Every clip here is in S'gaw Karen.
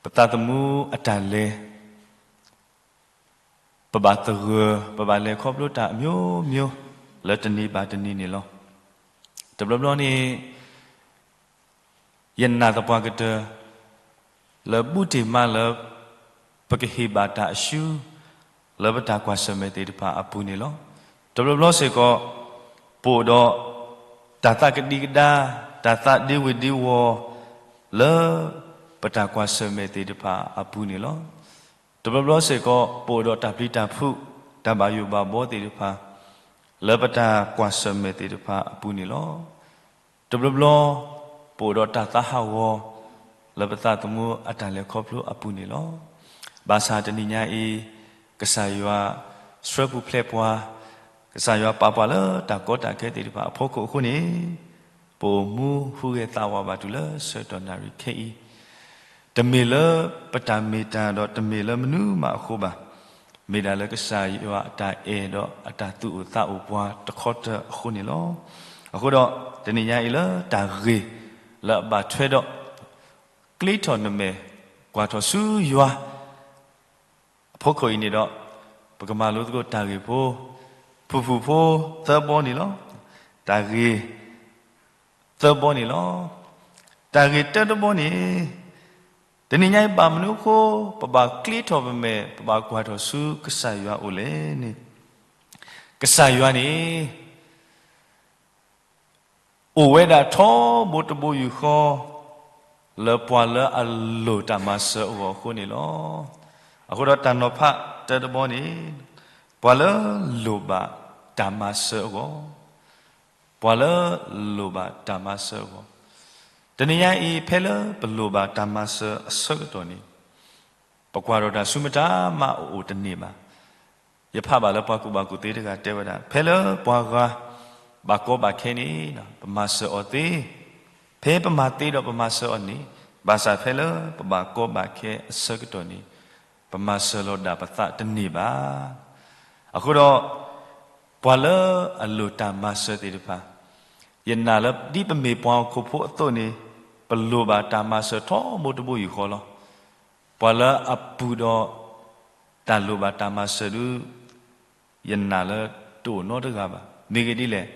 ပသးသမူအတၢ်လဲၤ ပဘၣ်သဂၢၢ် ပဘၣ်လဲၤခီဖျိတၢ်အမျိုးမျိုး လၢတနံၤဘၣ်တနံၤန့ၣ်လီၤ. တဘျီဘျီန့ၣ် ယနာ်သပှၢ်ကတၢၢ် လၢဘူၣ်တ့ၢ်မါလၢ ပကဟ့ၣ်ဘၣ်တၢ်အရှုံး လၢပတၢ်ကွၢ်ဆၢၣ်မဲာ်သ့ၣ်တဖၣ်အပူၤန့ၣ်လီၤ. တဘျီဘျီစ့ၢ်ကီး ပအိၣ်ဒီး တၢ်သးကဒံကဒါ တၢ်သးဒ့ဝ့ၤဒ့ဝီၤ လၢ ပတၢ်ကွၢ်ဆၢၣ်မဲာ်သ့ၣ်တဖၣ်အပူၤန့ၣ်လီၤ. တဘျီဘျီစ့ၢ်ကီး ပအိၣ်ဒီးတၢ်ပျံၤတၢ်ဖုး တၢ်ဘၣ်ယိၣ်ဘၣ်ဘီသ့ၣ်တဖၣ် လၢပတၢ်ကွၢ်ဆၢၣ်မဲာ်သ့ၣ်တဖၣ်အပူၤန့ၣ်လီၤ. တဘျီဘျီ ပအိၣ်ဒီးတၢ်သးဟးဂီၤ လၢပသးသမူအတၢ်လဲၤခီဖျိအပူၤန့ၣ်လီၤ. ဘၣ်ဆၣ်တနံၤညါအံၤ ကစၢ်ယွၤဆှၢပူၤဖျဲးပှၤ, ကစၢ်ယွၤပာ်ပှၤလၢတၢ်ကီတၢ်ခဲသ့ၣ်တဖၣ်အဖီခိၣ်အဃိန့ၣ်, ပအိၣ်မူဟူးဂဲၤသးဝးဘၣ်တုၤလၢဆၢကတီၢ်နၣ်ရံၣ်ခဲအံၤ, တမ့ၢ်လၢပတၢ်မ့ၢ်တၢ်ဒီးတမ့ၢ်လၢမနုၤမးအဃိဘၣ်. မ့ၢ်ဒၣ်လၢကစၢ်ယွၤအတၢ်အဲၣ်ဒီးအတၢ်သူၣ်အိၣ်သးအိၣ်ပှၤတခီတၢၢ်အဃိန့ၣ်လီၤ. အဃိဒီး တနံၤညါအံၤလၢတၢ်ဂ့ၢ်လၢအဘၣ်ထွဲဒီး ကျ့ထီၣ်နမဲာ် ကွၢ်ထီၣ်ဆူယွၤ အဖီခိၣ်အံၤန့ၣ်ဒီး, ပကမၤလိသကိးတၢ်ဂ့ၢ်ဖိ ဖုၣ်ဖုၣ်ဖိသၢဘီန့ၣ်လီၤ. တၢ်ဂ့ၢ်သၢဘီန့ၣ်လီၤ. တၢ်ဂ့ၢ်တၢတဘီန့ၣ်, တနံၤညါအံၤဘၣ်မနုၤအဃိ ပဘၣ်ကျ့ထီၣ်ပမဲာ် ပဘၣ်ကွၢ်ထီၣ်ဆူကစၢ်ယွၤအိၣ်လဲၣ်န့ၣ်, ကစၢ်ယွၤန့ၣ် အိၣ်ဝဲဒၣ်ထီဘိတဘိယူၢ်ဃီ လၢပှၤလၢအလိၣ်တၢ်မၤစၢၤအဂီၢ်အဃိန့ၣ်လီၤ. အဃိဒီးတၢ်နီၤဖးတၢတဘီန့ၣ်, ပှၤလၢလိၣ်ဘၣ်တၢ်မၤစၢၤအဂီၢ်, ပှၤလၢလိၣ်ဘၣ်တၢ်မၤစၢၤအဂီၢ်, တနံၤညါအံၤ ဖဲလၢပလိၣ်ဘၣ်တၢ်မၤစၢၤအဆၢကတီၢ်န့ၣ်, ပကွၢ်ထီၣ်တၢ်ဆူမတၤမးအအိၣ်တန့ၢ်ဘၣ်. ယဖးဘၣ်လၢပှၤကူၣ်ဘၣ်ကူၣ်သ့တဂၤတဲဝဲဒၣ်, ဖဲလၢပှၤဂၤဘၣ်ကီဘၣ်ခဲန့ၣ်, ပမၤစၢၤအီၤသ့, ဖဲပမၤသ့ဒီးပမၤစၢၤအီၤန့ၣ်, ဘၣ်ဆၣ်ဖဲလၢပဘၣ်ကီဘၣ်ခဲအဆၢကတီၢ်န့ၣ်, ပမၤစၢၤလီၤဒၣ်ပသးတန့ၢ်ဘၣ်. အဃိဒီး ပှၤလၢအလိၣ်တၢ်မၤစၢၤသ့ၣ်တဖၣ်, ယနာ်လၢဒ်ပမ့ၢ်ပှၤဟီၣ်ခိၣ်ဖိအသိးန့ၣ်, ပလိၣ်ဘၣ်တၢ်မၤစၢၤထီဘိတဘိယူၢ်ဃီလီၤ. ပှၤလၢအပူၤဒီးတၢ်လိၣ်ဘၣ်တၢ်မၤစၢၤဒုး, ယနာ်လၢတအိၣ်နီတဂၤဘၣ်. မ့ၢ်ဂ့ၢ်ဒ်လဲၣ်,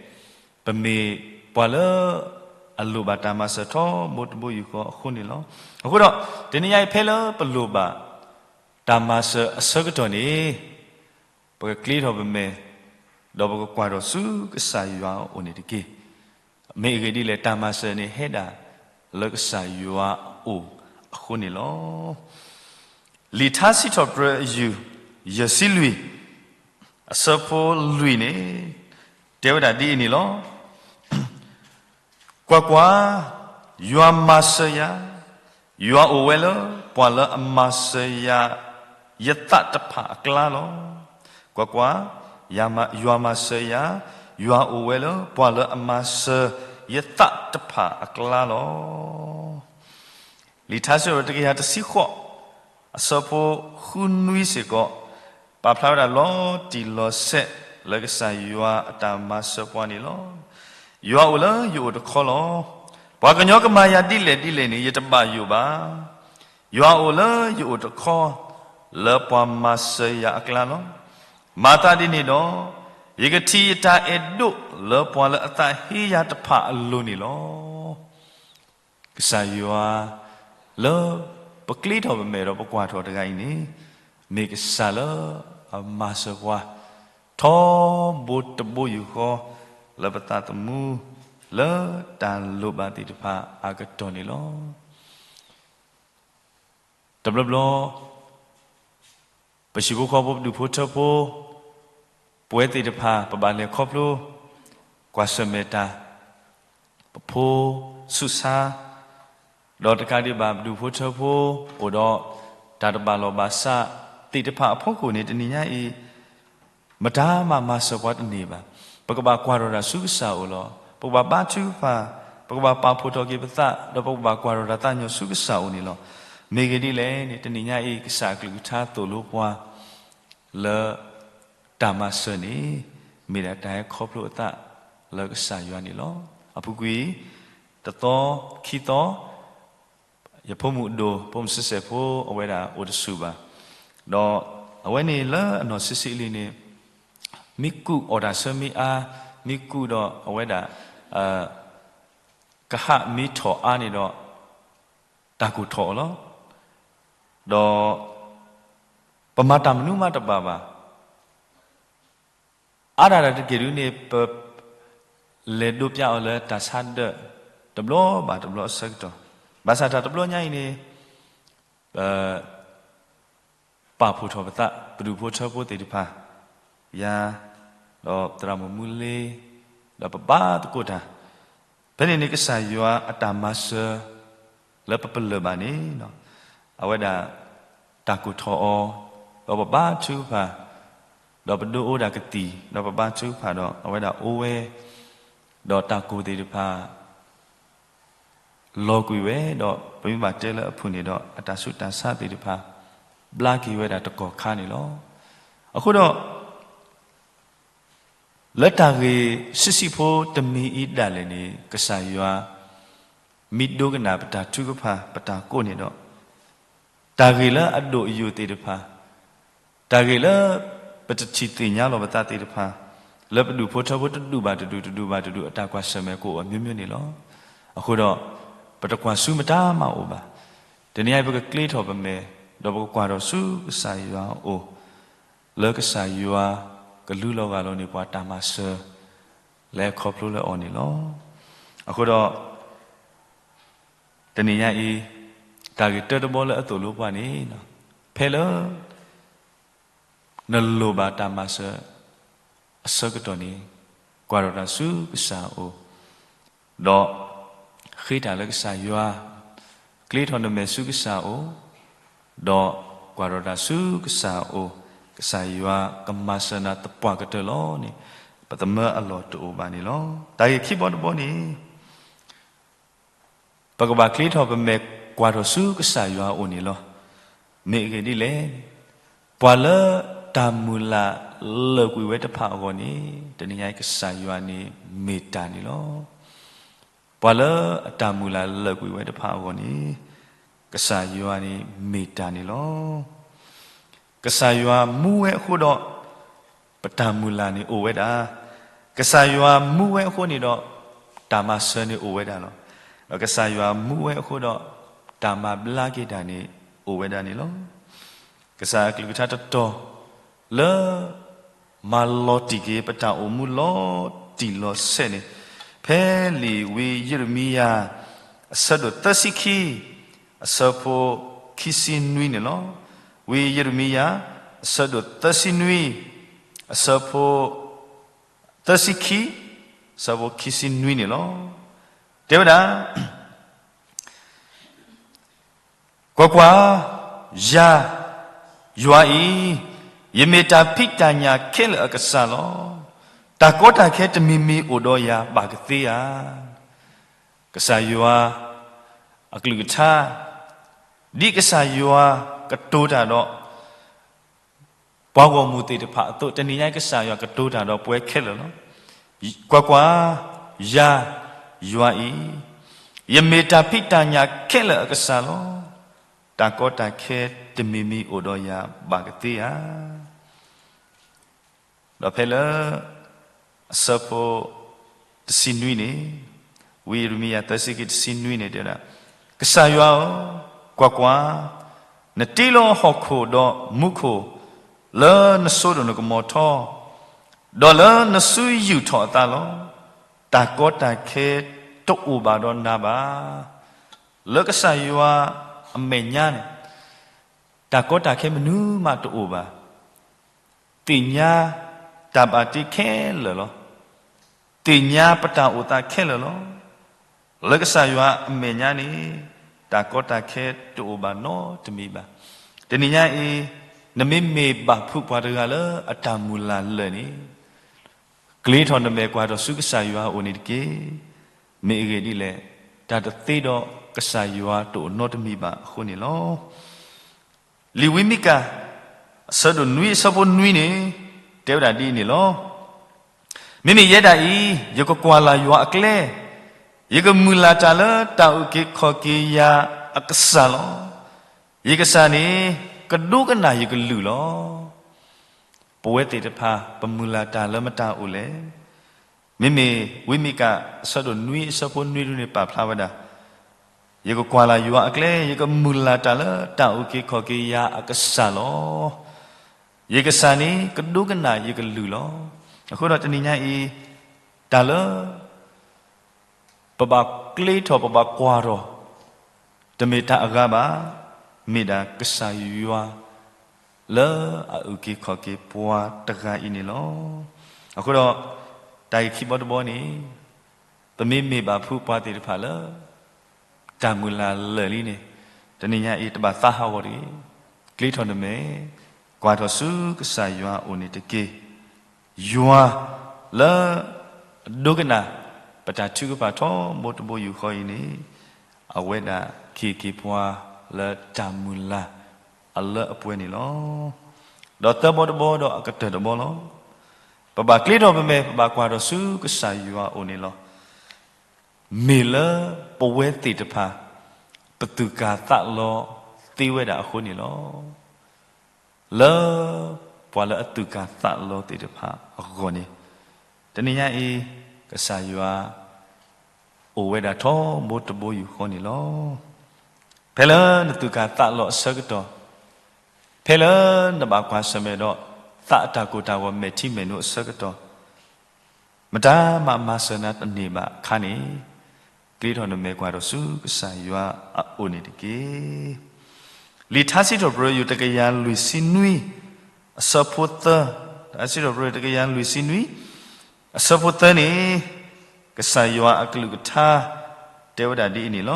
ပမ့ၢ်ပှၤလၢအလိၣ်ဘၣ်တၢ်မၤစၢၤထီဘိတဘိယူၢ်ဃီအဃိန့ၣ်လီၤ. အဃိဒီး တနံၤညါအံၤဖဲလၢပလိၣ်ဘၣ်တၢ်မၤစၢၤအဆၢကတီၢ်န့ၣ်, ပကကျ့ထီၣ်ပမဲာ်, ဒီးပကကွၢ်ထီၣ်ဆူကစၢ်ယွၤအအိၣ်န့ၣ်တက့ၢ်. မ့ၢ်အဂ့ၢ်ဒ်လဲၣ်, တၢ်မၤစၢၤန့ၣ်ဟဲဒၣ်လၢကစၢ်ယွၤအအိၣ်အဃိန့ၣ်လီၤ. လံာ်ထါစံးထီၣ်ပတြၢၤအယုၢ် ယဲၢ်ဆံလွံၢ် အဆၢဖိလွံၢ်န့ၣ် တဲဝဲဒၣ်ဒ်အံၤန့ၣ်လီၤ. ကွၢ်ကွၢ်, ယွၤမၤစၢၤယၤ, ယွၤအိၣ်ဝဲလၢပှၤလၢအမၤစၢၤယၤ ယသးတဖၣ်အကျါလီၤ. ကွၢ်ကွၢ်, ယွၤမၤစၢၤယၤ, ယွၤအိၣ်ဝဲလၢပှၤလၢအမၤစၢၤယသးတဖၣ်အကျါလီၤ. လံာ်ထါစံးထီၣ်တကယၤတဆံဃိး အဆၢဖိဃုနွံစ့ၢ်ကီး ပာ်ဖျါဝဲဒၣ်လီၤတံၢ်လီၤဆဲးလၢကစၢ်ယွၤအတၢ်မၤစၢၤပှၤန့ၣ်လီၤ. ယွၤအိၣ်လၢယအိၣ်တခီလီၤ. ပှၤကညီကမၤယၤဒ်လဲၣ်ဒ်လဲၣ်န့ၣ် ယတဘၣ်ယိၣ်ဘၣ်. ယွၤအိၣ်လၢယအိၣ်တခီ လၢပှၤမၤစၢၤယၤအကျါလီၤ. မၤသးဒ်န့ၣ်ဒီး, ယကထံၣ်ယတၢ်အဲၣ်ဒိးလၢပှၤလၢအသးဟ့ယၤတဖၣ်အလိၤန့ၣ်လီၤ. ကစၢ်ယွၤ လၢပကျ့ထီၣ်ပမဲာ်ဒီးပကွၢ်ထီၣ်တဂၤအံၤန့ၣ်, မ့ၢ်ကစၢ်လၢအမၤစၢၤပှၤ ထီဘိတဘိယူၢ်ဃီ လၢပသးသမူ လၢတၢ်လိၣ်ဘၣ်သ့ၣ်တဖၣ်အကတီၢ်န့ၣ်လီၤ. တဘျီဘျီ ပဟံၣ်ဖိဃီဖိ ပဒူၣ်ဖိထၢဖိ ပဝဲသ့ၣ်တဖၣ် ပဘၣ်လဲၤခီဖျိ ကွၢ်ဆၢၣ်မဲာ်တၢ် ပဖိဆူၣ်ဆါ, ဒီးတကးဒံးဘၣ် ပဒူၣ်ဖိထၢဖိ အိၣ်ဒီးတၢ်တဘၣ်လီၢ်ဘၣ်စးသ့ၣ်တဖၣ်အဖီခိၣ်န့ၣ် တနံၤညါအံၤ မတၤမၤမၤစၢၤပှၤတန့ၢ်ဘၣ်. ပကဘၣ်ကွၢ်ထီၣ်တၢ်ဆူကစၢ်အအိၣ်လီၤ. ပကဘၣ်ဘါထုကဖၣ်, ပကဘၣ်ပာ်ဖှိၣ်ထီၣ်က့ၤပသး, ဒီးပကဘၣ်ကွၢ်ထီၣ်တၢ်သးညီဆူကစၢ်အအိၣ်န့ၣ်လီၤ. မ့ၢ်ဂ့ၢ်ဒ်လဲၣ်န့ၣ် တနံၤညါအံၤ ကစၢ်အကလုၢ်ကထါသိၣ်လိပှၤ လၢ တၢ်မၤစၢၤန့ၣ် မ့ၢ်ဒၣ်တၢ်ဟဲခီဖျိအသးလၢကစၢ်ယွၤန့ၣ်လီၤ. အပူၤကွံာ် တသီ, ခံသီ, ယဖိမုၣ်ဒိၣ် ဖိမုၣ်ဆံးစဲးဖိ အဝဲဒၣ်အိၣ်တဆူၣ်ဘၣ်. ဒီးအဝဲန့ၣ်လၢအနီၢ်ဆံးဆံးလံန့ၣ် မ့ၢ်ကူၣ်အီၣ်တၢ်ဆၢမ့ၢ်အါ, မ့ၢ်ကူၣ်ဒီးအဝဲဒၣ် ကဟၣ်မ့ၢ်ထီၣ်အါန့ၣ်ဒီး တၢ်ကိၢ်ထီၣ်အီၤလီၤ. ဒီးပမၤတၢ်မနုၤမးတဘၣ်ဘၣ်. အါဒၣ်တၢ်တက့ၢ်ဒုန့ၣ် ပလဲၤဒိးပျၢ်အီၤလၢတၢ်ဆါဒၢး တဘျီဘၣ်တဘျီအဆၢကတီၢ်, ဘၣ်ဆၣ်တၢ်တဘျီညါအံၤန့ၣ် ပ ပာ်ဖှိၣ်ထီၣ်ပသး ပဒူၣ်ဖိထၢဖိသ့ၣ်တဖၣ်, ယၤ, ဒီးသရၣ်မုၣ်မူလ့, ဒီးပဘါသကိးတၢ်, ဖဲန့ၣ်န့ၣ်ကစၢ်ယွၤအတၢ်မၤစၢၤ လၢပပလၢၢ်ဘၣ်န့ၣ် အဝဲဒၣ်တၢ်ကိၢ်ထီၣ်အီၤ, ဒီးပဘါထုကဖၣ်, ဒီးပဒိးအိၣ်ဒၣ်ကသံၣ်, ဒီးပဘါထုကဖၣ်ဒီး အဝဲဒၣ်အိၣ်ဝဲ, ဒီးတၢ်ကိၢ်သ့ၣ်တဖၣ် လီၤကွံာ်ဝဲ, ဒီးပမ့ၢ်ဘၣ်တဲလၢအဖုၣ်န့ၣ်ဒီး အတၢ်ဆူးတၢ်ဆါသ့ၣ်တဖၣ် ဘျါက့ၤဝဲဒၣ်တကီၢ်ခါန့ၣ်လီၤ. အဃိဒီး လၢတၢ်ဂ့ၢ်ဆံးဆံးဖိတမံၤအံၤဒၣ်လဲာ်န့ၣ် ကစၢ်ယွၤ မ့ၢ်ဒိကနၣ်ပတၢ်ထုကဖၣ် ပတၢ်ကိးန့ၣ်ဒီး တၢ်ဂ့ၢ်လၢအဒိၣ်အယိာ်သ့ၣ်တဖၣ်, တၢ်ဂ့ၢ်လၢပတထံၣ်သ့ၣ်ညါလီၤပသးသ့ၣ်တဖၣ်, လၢပဒူၣ်ဖိထၢဖိတဒူၣ်ဘၣ်တဒူၣ် တဒူၣ်ဘၣ်တဒူၣ် အတၢ်ကွၢ်ဆၢၣ်မဲာ်ကအိၣ်အမျိုးမျိုးန့ၣ်လီၤ. အဃိဒီး ပတကွၢ်ဆူမတၤမးအိၣ်ဘၣ်. တနံၤအံၤပကကျ့ထီၣ်ပမဲာ်, ဒီးပကကွၢ်ထီၣ်ဆူကစၢ်ယွၤအအိၣ်, လၢကစၢ်ယွၤကလူလီၤဂာ်လီၤန့ၢ်ပှၤတၢ်မၤစၢၤ လၢခီဖျိလၢအီၤန့ၣ်လီၤ. အဃိဒီး တနံၤညါအံၤ တၢ်ဂ့ၢ်တၢတဘီလၢအသိၣ်လိပှၤန့ၣ်, ဖဲလၢ နလိၣ်ဘၣ်တၢ်မၤစၢၤ အဆၢကတီၢ်န့ၣ်, ကွၢ်ထီၣ်တၢ်ဆူကစၢ်အအိၣ်, ဒီးဃ့တၢ်လၢကစၢ်ယွၤ, ကျ့ထီၣ်နမဲာ်ဆူကစၢ်အအိၣ်, ဒီးကွၢ်ထီၣ်တၢ်ဆူကစၢ်အအိၣ်, ကစၢ်ယွၤကမၤစၢၤနၤသပှၢ်ကတၢၢ်လီၤန့ၣ်, ပသမၢအလီၢ်တအိၣ်ဘၣ်န့ၣ်လီၤ. တၢ်ဂ့ၢ်ခံဘီတဘီန့ၣ် ပကဘၣ်ကျ့ထီၣ်ပမဲာ်ကွၢ်ထီၣ်ဆူကစၢ်ယွၤအအိၣ်န့ၣ်လီၤ. မ့ၢ်အဂ့ၢ်ဒ်လဲၣ်, ပှၤလၢတၢ်မုၢ်လၢ်လၢာ်ကွံာ်ဝဲတဖၣ်အဂီၢ်န့ၣ်, တနံၤညါအံၤကစၢ်ယွၤန့ၣ်မ့ၢ်တၢ်န့ၣ်လီၤ. ပှၤလၢအတၢ်မုၢ်လၢ်လၢာ်ကွံာ်ဝဲတဖၣ်အဂီၢ်န့ၣ်, ကစၢ်ယွၤန့ၣ်မ့ၢ်တၢ်န့ၣ်လီၤ. ကစၢ်ယွၤမူဝဲအဃိဒီး ပတၢ်မုၢ်လၢ်န့ၣ်အိၣ်ဝဲဒၣ်, ကစၢ်ယွၤမူဝဲအဃိန့ၣ်ဒီး တၢ်မၤစၢၤန့ၣ်အိၣ်ဝဲဒၣ်လီၤ. ဒီးကစၢ်ယွၤမူဝဲအဃိဒီး တၢ်မၤဘျါက့ၤတၢ်န့ၣ်အိၣ်ဝဲဒၣ်န့ၣ်လီၤ. ကစၢ်အကလုၢ်ကထါတတီၤ လၢ မၤလီၤတံၢ်က့ၤပတၢ်အိၣ်မူလီၤတံၢ်လီၤဆဲးန့ၣ်, ဖဲလံာ်ဝံယံးရမံယၤ အဆၢဒိၣ်သၢဆံခံ, အဆၢဖိခံဆံနွံန့ၣ်လီၤ. ဝံယံးရမံယၤ အဆၢဒိၣ်သၢဆံနွံ, အဆၢဖိ သၢဆံခံ, အဆၢဖိခံဆံနွံန့ၣ်လီၤ. တဲဝဲဒၣ် ကွၢ်ကွၢ်, ယၤ, ယွၤအံၤ, ယမ့ၢ်တၢ်ဖံးတၢ်ညၣ်ခဲလၢာ်အကစၢ်လီၤ. တၢ်ကီတၢ်ခဲတမံၤမံၤအိၣ်ဒီးယၤဘၣ်ကသ့ဧါ. ကစၢ်ယွၤအကလုၢ်ကထါ, ဒ်ကစၢ်ယွၤကတိၤတၢ်ဒီး ပှၤဂီၢ်မုၢ်သ့ၣ်တဖၣ်အသိး, တနံၤညါကစၢ်ယွၤကတိၤတၢ်ဒီးပဝဲခဲလၢာ်လီၤ. ကွၢ်ကွၢ်, ယၤ, ယွၤအံၤ, ယမ့ၢ်တၢ်ဖံးတၢ်ညၣ်ခဲလၢာ်အကစၢ်လီၤ. တၢ်ကီတၢ်ခဲတမံၤမံၤအိၣ်ဒီးယၤဘၣ်ကသ့ဧါ. ဒီးဖဲလၢ အဆၢဖိ တဆံနွံန့ၣ်, ဝံယံးရမံယၤ သၢဆံခံ တဆံနွံန့ၣ်တဲဝဲဒၣ်, ကစၢ်ယွၤဧၢ, ကွၢ်ကွၢ်, နတ့လီၤဟီၣ်ခိၣ်ဒီးမူခိၣ် လၢနစိဒိၣ်နကမီၤထီ, ဒီးလၢနစုယူာ်ထီၣ်အသးလီၤ. တၢ်ကီတၢ်ခဲတအိၣ်ဘၣ်ဒီးနၤဘၣ်. လၢကစၢ်ယွၤအမဲာ်ညါန့ၣ် တၢ်ကီတၢ်ခဲမနုၤမးတအိၣ်ဘၣ်. သ့ၣ်ညါတၢ်ဘၣ်တ့ခဲလၢာ်လီၤ. သ့ၣ်ညါပတၢ်အိၣ်သးခဲလၢာ်လီၤ. လၢကစၢ်ယွၤအမဲာ်ညါန့ၣ် တၢ်ကီတၢ်ခဲတအိၣ်ဘၣ်နီတမံၤဘၣ်. တနံၤညါအံၤ နမ့မ့ၢ်ဘၣ်ဖုးပှၤတဂၤလၢအတၢ်မုၢ်လၢ်လၢာ်န့ၣ် ကျ့ထီၣ်နမဲာ်ကွၢ်ထီၣ်ဆူကစၢ်ယွၤအအိၣ်န့ၣ်တက့ၢ်. မ့ၢ်အဂ့ၢ်ဒ်လဲၣ်, တၢ်တသ့ဒီးကစၢ်ယွၤတအိၣ်နီတမံၤဘၣ်အဃိန့ၣ်လီၤ. လံာ်ဝံမံကၤ အဆၢဒိၣ်နွံအဆၢဖိနွံန့ၣ် တဲဝဲဒၣ်ဒ်အံၤန့ၣ်လီၤ. မ့မ့ၢ်ယဲဒၣ်အံၤ ယကကွၢ်လၢ်ယွၤအကျဲ, ယကမုၢ်လၢ်တၢ်လၢတၢ်အုၣ်က့ၤခီၣ်က့ၤယၤ ယွၤအကစၢ်လီၤ. ယကစၢ်န့ၣ် ကဒိကနၣ်ယကလုၢ်လီၤ. ပဝဲသ့ၣ်တဖၣ် ပမုၢ်လၢ်တၢ်လၢမတၤအိၣ်လဲၣ်. မ့မ့ၢ်ဝံမံကၤ အဆၢဒိၣ်နွံ အဆၢဖိနွံဒုန့ၣ် ပာ်ဖျါဝဲဒၣ်, ယကကွၢ်လၢ်ယွၤအကျဲ, ယကမုၢ်လၢ်တၢ်လၢတၢ်အုၣ်က့ၤခီၣ်က့ၤယၤအကစၢ်လီၤ. ယကစၢ်န့ၣ် ကဒိကနၣ်ယကလုၢ်လီၤ. အဃိဒီးတနံၤညါအံၤ တၢ်လၢ ပဘၣ်ကျ့ထီၣ် ပဘၣ်ကွၢ်ထီၣ် တမ့ၢ်တၢ်အဂၤဘၣ်, မ့ၢ်ဒၣ်ကစၢ်ယွၤ လၢအအုၣ်က့ၤခီၣ်က့ၤပှၤတဂၤအံၤန့ၣ်လီၤ. အဃိဒီး တၢ်ဂ့ၢ်ခံဘီတဘီန့ၣ် ပမ့မ့ၢ်ဘၣ်ဖုပှၤသ့ၣ်တဖၣ်လၢ တၢ်မုၢ်လၢ်လၢာ်လံန့ၣ် တနံၤညါအံၤတဘၣ်သးဟးဂီၤတဂ့ၤ. ကျ့ထီၣ်နမဲာ် ကွၢ်ထီၣ်ဆူကစၢ်ယွၤအအိၣ်န့ၣ်တက့ၢ်. ယွၤလၢ အဒိကနၣ် ပတၢ်ထုကဖၣ်ထီဘိတဘိယူၢ်ဃီအံၤန့ၣ် အဝဲဒၣ်ကဟ့ၣ်က့ၤပှၤလၢတၢ်မုၢ်လၢ်အလၢအပှဲၤန့ၣ်လီၤ. ဒီးသၢဘီတဘီဒီးအကတၢၢ်တဘီလီၤ. ပဘၣ်ကျ့ထီၣ်ပမဲာ် ပဘၣ်ကွၢ်ထီၣ်ဆူကစၢ်ယွၤအအိၣ်န့ၣ်လီၤ. မ့ၢ်လၢပဝဲသ့ၣ်တဖၣ် ပသူၣ်ကၢ်သးလီၤသ့ဝဲဒၣ်အဃိန့ၣ်လီၤ. လၢ ပှၤလၢအသူၣ်ကၢ်သးလီၤသ့ၣ်တဖၣ်အဂီၢ်န့ၣ် တနံၤညါအံၤ ကစၢ်ယွၤ အိၣ်ဝဲဒၣ်ထီဘိတဘိယူၢ်ဃီန့ၣ်လီၤ. ဖဲလၢနသူၣ်ကၢ်သးလီၤအဆၢကတီၢ်, ဖဲလၢနဘၣ်ကွၢ်ဆၢၣ်မဲာ်ဒီး သးအတၢ်ကိၢ်တၢ်ဂီၤမဲာ်ထံမဲာ်နိအဆၢကတီၢ်, မတၤမၤမၤစၢၤနၤတန့ၢ်ဘၣ်အခါန့ၣ်, ကျ့ထီၣ်နမဲာ်ကွၢ်ထီၣ်ဆူကစၢ်ယွၤအအိၣ်န့ၣ်တက့ၢ်. လံာ်ထါစံးထီၣ်ပတြၢၤ ယူၢ်တကယၤလွံၢ်ဆံနွံ အဆၢဖိသၢ, ထါစံးထီၣ်ပတြၢၤ ယူၢ်တကယၤလွံၢ်ဆံနွံ အဆၢဖိသၢန့ၣ်, ကစၢ်ယွၤအကလုၢ်ကထါ တဲဝဲဒၣ်ဒ်အံၤန့ၣ်လီၤ.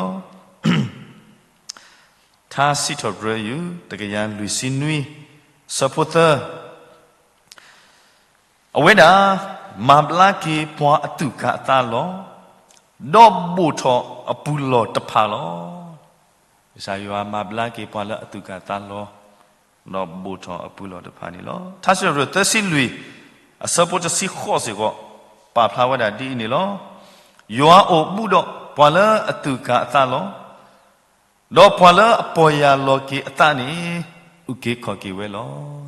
ထါစံးထီၣ်ပတြၢၤ ယူၢ်တကယၤလွံၢ်ဆံနွံ အဆၢဖိသၢ အဝဲဒၣ် မၤဘျါက့ၤပှၤအသူၣ်ကၢ်အသးလီၤ, ဒီးဘိၣ်ထီၣ်အပူၤလီၢ်တဖၣ်လီၤ. ကစၢ်ယွၤမၤဘျါက့ၤပှၤလၢအသူၣ်ကၢ်သးလီၤ, ဒီးဘိၣ်ထီၣ်အပူၤလီၢ်တဖၣ်န့ၣ်လီၤ. ထါစံးထီၣ်ပတြၢၤ သၢဆံလွံၢ် အဆၢဖိတဆံဃိးစ့ၢ်ကီး ပာ်ဖျါဝဲဒၣ်ဒ်အံၤန့ၣ်လီၤ. ယွၤအိၣ်ဘူးဒီးပှၤလၢအသူၣ်ကၢ်အသးလီၤ, ဒီးပှၤလၢအပီၢ်ယၢ်လီၤက့ၤအသးန့ၣ် အုၣ်က့ၤခီၣ်က့ၤဝဲလီၤ.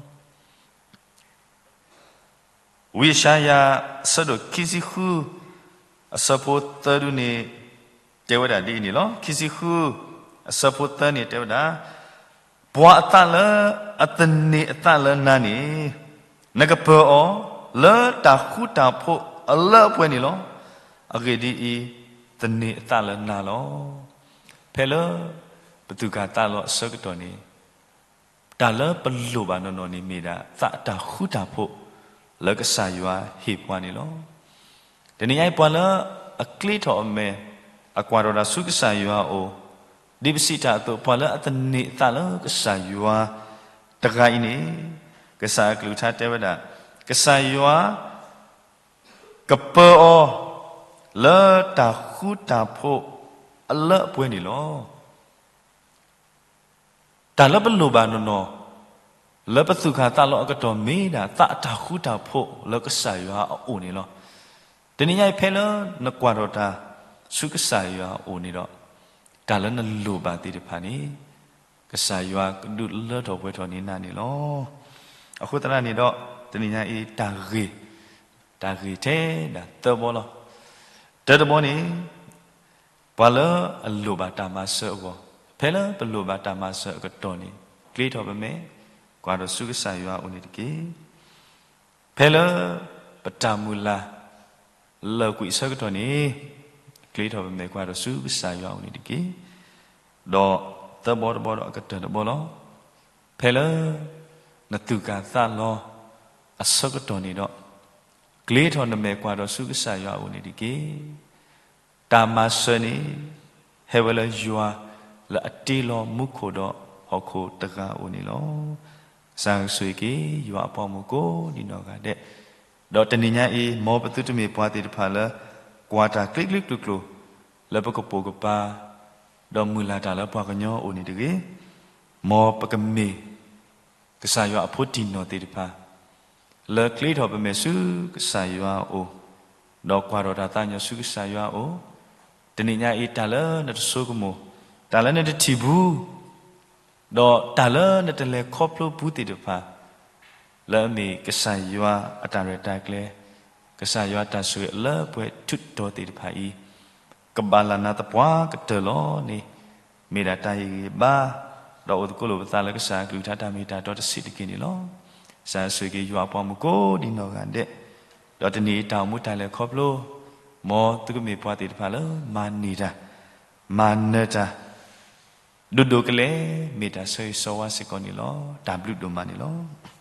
ဝံယၡါယၤ အဆၢဒိၣ်ခံဆံဃု အဆၢဖိသၢဒုန့ၣ် တဲဝဲဒၣ်ဒ်အံၤန့ၣ်လီၤ. ခံဆံဃု အဆၢဖိသၢန့ၣ်တဲဝဲဒၣ်, ပှၤအသးလၢအသန့ၤအသးလၢနၤန့ၣ်, နကပၢၤအီၤလၢတၢ်ဃူတၢ်ဖိးအလၢအပှဲၤန့ၣ်လီၤ. အဂ့ၢ်ဒ်အံၤ, သန့ၤအသးလၢနၤလီၤ. ဖဲလၢ ပသူၣ်ကၢ်သးလီၤအဆၢကတီၢ်န့ၣ် တၢ်လၢပလိၣ်ဘၣ်နီၢ်နီၢ်န့ၣ်မ့ၢ်ဒၣ် သးအတၢ်ဃူတၢ်ဖိး လၢကစၢ်ယွၤဟ့ၣ်ပှၤန့ၣ်လီၤ. တနံၤညါအံၤ ပှၤလၢအကျ့ထီၣ်အမဲာ် အကွၢ်ထီၣ်တၢ်ဆူကစၢ်ယွၤအအိၣ်, ဒ်ပစံးတၢ်အသိး ပှၤလၢအသန့ၤအသးလၢကစၢ်ယွၤတဂၤအံၤန့ၣ်, ကစၢ်အကလုၢ်ကထါတဲဝဲဒၣ်, ကစၢ်ယွၤ ကပၢၤအီၤ လၢတၢ်ဃူတၢ်ဖိးအလၢအပှဲၤန့ၣ်လီၤ. တၢ်လၢပလိၣ်ဘၣ်နီၢ်နီၢ် လၢပသူၣ်ကၢ်သးလီၤအကတီၢ်မ့ၢ်ဒၣ် သးအတၢ်ဃူတၢ်ဖိးလၢကစၢ်ယွၤအအိၣ်န့ၣ်လီၤ. တနံၤညါအံၤ ဖဲလၢနကွၢ်ထီၣ်တၢ်ဆူကစၢ်ယွၤအအိၣ်န့ၣ်ဒီး, တၢ်လၢနလိၣ်ဘၣ်သ့ၣ်တဖၣ်န့ၣ် ကစၢ်ယွၤကဒုးလၢထီၣ်ပှဲၤထီၣ်န့ၢ်နၤန့ၣ်လီၤ. အဃိသတးန့ၣ်ဒီး တနံၤညါအံၤ တၢ်ဂ့ၢ်, တၢ်ဂ့ၢ်ထဲဒၣ်သၢဘီလီၤ. တၢတဘီန့ၣ် ပှၤလၢအလိၣ်ဘၣ်တၢ်မၤစၢၤအဂီၢ်, ဖဲလၢပလိၣ်ဘၣ်တၢ်မၤစၢၤအကတီၢ်န့ၣ် ကျ့ထီၣ်ပမဲာ် ကွၢ်ထီၣ်ဆူကစၢ်ယွၤအအိၣ်န့ၣ်တက့ၢ်. ဖဲလၢပတၢ်မုၢ်လၢ် လၢာ်ကွံာ်အဆၢကတီၢ်န့ၣ် ကျ့ထီၣ်ပမဲာ်ကွၢ်ထီၣ်ဆူကစၢ်ယွၤအအိၣ်န့ၣ်တက့ၢ်. ဒီးသၢဘီတဘီဒီးအကတၢၢ်တဘီလီၤ. ဖဲလၢ နသူၣ်ကၢ်သးလီၤ အဆၢကတီၢ်န့ၣ်ဒီး ကျ့ထီၣ်နမဲာ်ကွၢ်ထီၣ်ဆူကစၢ်ယွၤအအိၣ်န့ၣ်တက့ၢ်. တၢ်မၤစၢၤန့ၣ် ဟဲဝဲလၢယွၤ လၢအတ့လီၤမူခိၣ်ဒီးဟီၣ်ခိၣ်တဂၤအအိၣ်န့ၣ်လီၤ. ကစၢ်ဆိၣ်ဂ့ၤက့ၤ ယွၤအပှၤမုၣ်ကိးဒံးနီၢ်ဂၤဒဲး, ဒီးတနံၤညါအံၤ မ်ပသုတမ့ၢ်ပှၤသ့ၣ်တဖၣ်လၢ ကွၢ်တၢ်ကျ့ကျ့ကျိၤကျိၤ လၢပကပိာ်ကပၤ ဒီးမုၢ်လၢ်တၢ်လၢပှၤကညီအအိၣ်န့ၣ်တဂ့ၤ. မ်ပကမ့ၢ် ကစၢ်ယွၤအဖိတံၢ်နီၢ်သ့ၣ်တဖၣ် လၢကျ့ထီၣ်ပမဲာ်ဆူကစၢ်ယွၤအအိၣ်, ဒီးကွၢ်ထီၣ်တၢ်သးညီဆူကစၢ်ယွၤအအိၣ်, တနံၤညါအံၤတၢ်လၢနတဆိကမိၣ် တၢ်လၢနတထံၣ်ဘူး, ဒီးတၢ်လၢနတလဲၤခီဖျိဘူးသ့ၣ်တဖၣ်, လၢအမ့ၢ်ကစၢ်ယွၤအတၢ်ရဲၣ်တၢ်ကျဲၤ, ကစၢ်ယွၤတၢ်ဆိၣ်ဂ့ၤလၢပှဲၤထူးတီၤသ့ၣ်တဖၣ်အံၤ, ကဘၣ်လၢ်နၤသပှၢ်ကတၢၢ်လီၤန့ၣ်, မ့ၢ်ဒၣ်တၢ်ဟ့ၣ်ဂံၢ်ဘါ, ဒီးအိၣ်သကိးလိာ်ပသးလၢကစၢ်အကလုၢ်ကထါတၢ်မ့ၢ်တၢ်တီတဆံးတက့ၢ်န့ၣ်လီၤ. ကစၢ်ယွၤဆိၣ်ဂ့ၤက့ၤယွၤအပှၤမုၣ်ကိးဒံနီၢ်ဂၤဒဲး, ဒီးတနံၤအံၤတၢ်အိၣ်မူတၢ်လဲၤခီဖျိ, မ်သုကမ့ၢ်ပှၤသ့ၣ်တဖၣ်လၢမၤန့ၢ်တၢ်, မၤနၢၤတၢ်, ဒိၣ်ဒိၣ်ကလဲာ်, မ့ၢ်တၢ်ဆၢဂ့ၤဆၢဝါစ့ၢ်ကီးန့ၣ်လီၤ. တၢ်ဘျုးဒိၣ်မးန့ၣ်လီၤ.